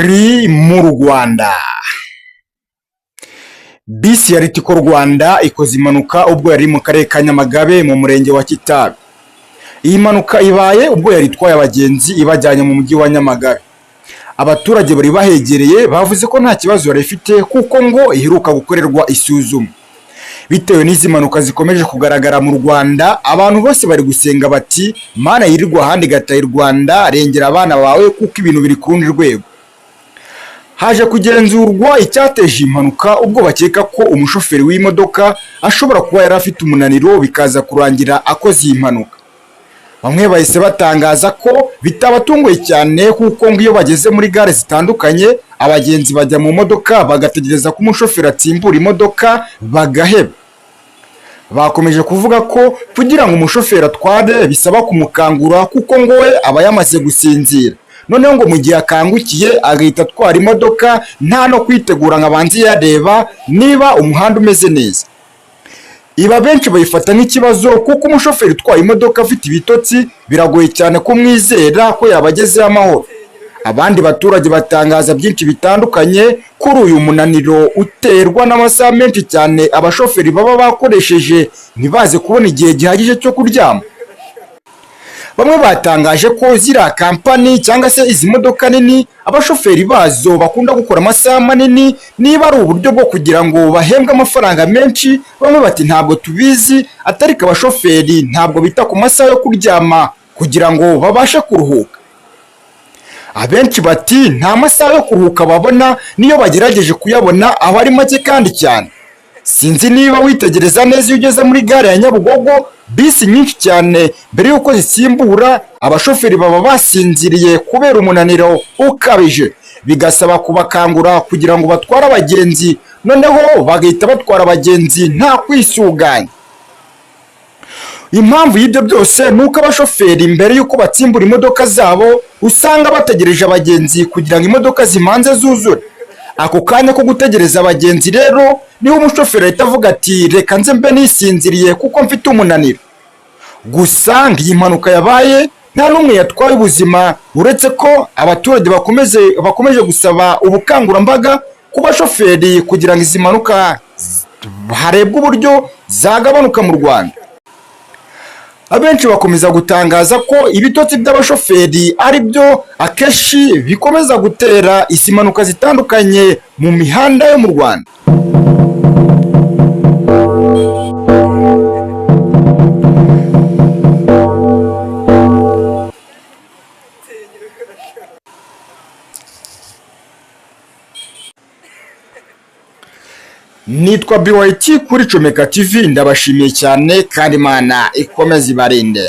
Ri mu Rwanda. Bisi ya Ritco Rwanda ikoze impanuka ubwo yari mu karere ka Nyamagabe mu murenge wa Kitabi. Iyi mpanuka ibaye ubwo yari itwaye abagenzi ibajyanye mu mujyi wa Nyamagabe. Abaturage bari bahegereye bavuze ko nta kibazo yari ifite kuko ngo iheruka gukorerwa isuzuma. Bitewe n'izi mpanuka zikomeje kugaragara mu Rwanda, abantu bose bari gusenga bati Mana yirirwa ahandi igataha i Rwanda, rengera abana bawe kuko ibintu biri ku rundi rwego. Haje kugenzurwa icyateje iyi mpanuka ubwo bakeka ko umushoferi w'imodoka ashobora kuba yari afite umunaniro bikaza kurangira akoze iyi mpanuka. Bamwe bahise batangaza ko bitabatunguye cyane kuko ngo iyo bageze muri gare zitandukanye abagenzi bajya mu modoka bagategereza ko umushoferi atsimbura imodoka bagaheba. Bakomeje kuvuga ko kugira ngo umushoferi atware bisaba kumukangura kuko ngo we aba yamaze gusinzira. Noneho ngo mu gihe akangukiye agahita atwara imodoka nta no kwitegura ngo abanze yareba niba umuhanda umeze neza. Ibi abenshi bayifata nk'ikibazo kuko umushoferi utwaye imodoka afite ibitotsi biragoye cyane kumwizera ko yabagezeho amahoro. Abandi baturage batangaza byinshi bitandukanye kuri uyu munaniro uterwa n'amasaha menshi cyane abashoferi baba bakoresheje ntibaze kubona igihe gihagije cyo kuryama. Bamwe batangaje ko ziriya kampani cyangwa se izi modoka nini abashoferi bazo bakunda gukora amasaha manini niba ari uburyo bwo kugira ngo bahembwe amafaranga menshi. Bamwe bati ntabwo tubizi, atariko abashoferi ntabwo bita ku masaha yo kuryama kugira ngo babashe kuruhuka. Abenshi bati nta masaha yo kuruhuka babona, niyo bagerageje kuyabona aba ari make kandi cyane. Sinzi niba witegereza neza, iyo ugeze muri gare ya Nyabugogo bisi nyinshi cyane mbere y'uko zisimbura abashoferi baba basinziriye kubera umunaniro ukabije, bigasaba kubakangura kugira ngo batware abagenzi, noneho bagahita batwara abagenzi nta kwisuganya. Impamvu y'ibyo byose ni uko abashoferi mbere y'uko batsimbura imodoka zabo usanga bategereje abagenzi kugira ngo imodoka zimanze zuzure. Ako kanya ko gutegereza abagenzi rero niho umushoferi ahita avuga ati reka nze mbe nisinziriye kuko mfite umunaniro. Gusa ngo iyi mpanuka yabaye nta n'umwe yatwaye ubuzima, uretse ko abaturage bakomeje gusaba ubukangurambaga ku bashoferi kugira ngo izi mpanuka harebwe uburyo zagabanuka mu Rwanda. Abenshi bakomeza gutangaza ko ibitotsi by'abashoferi ari byo akenshi bikomeza gutera izi mpanuka zitandukanye mu mihanda yo mu Rwanda. Nitwa BYT kuri Comeka TV, ndabashimiye cyane kandi Imana ikomeze ibarinde.